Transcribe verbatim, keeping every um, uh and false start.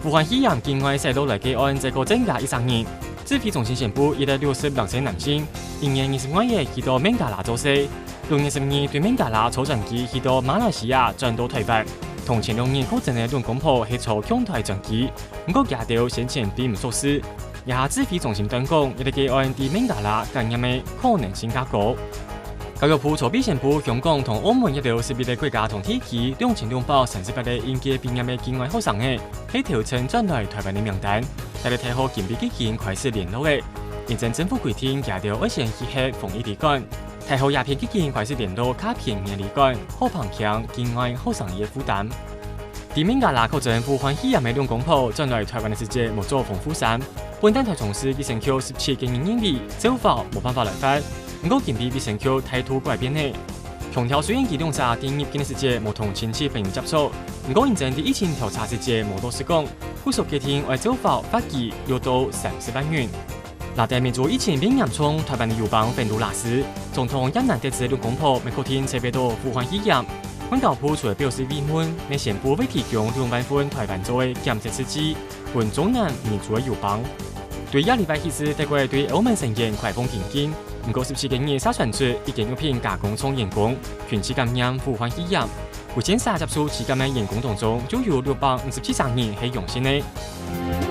武漢肺炎境外徙落來个案再過增加一隻人。指揮中心宣布，一百六十六歲男性，一月二十五日去到孟加拉做事，六月十二對孟加拉坐專機去到馬來西亞，轉到臺灣。同前兩日確診个兩公婆係坐共臺專機，毋過佢兜先前並毋熟識。這下指揮中心斷講，這個個案在孟加拉感染个可能性較高。教育部昨暝宣布，香港同澳門這兜十一個國家同地區兩千兩百三十八個應屆畢業个境外學生仔，係頭陣轉來臺灣个名單，大陸大學今晡日已經開始聯絡了。因應政府規定，佢兜愛先去核防疫旅館。大學也拚已經開始聯絡較便宜个旅館，好減輕境外學生个負擔。在孟加拉確診武漢肺炎个兩公婆轉來臺灣个時節，無做防護衫，分擔臺中市衛生局十七個人認為，做法無辦法來換。毋過今晡衛生局態度改變了，強調雖然佢兩儕在入境个時節無同親戚朋友接觸，毋過因為在疫情調查時節無落實講，故所決定愛做法罰佢六到三十萬銀。拉等美洲疫情變嚴重，臺灣个友邦芬多拉斯總統葉南特斯兩公婆乜確定測不到武漢肺炎。外交部除了表示慰問，乜宣布會提供兩萬份臺灣做个檢測試劑，分中南美洲个友邦。對這禮拜起始，德國對歐盟成員開放邊境，毋過十七個月查傳出一間藥品加工廠員工群聚感染武漢肺炎。目前所接受採檢个員工當中，就有六百五十七隻人係陽性个。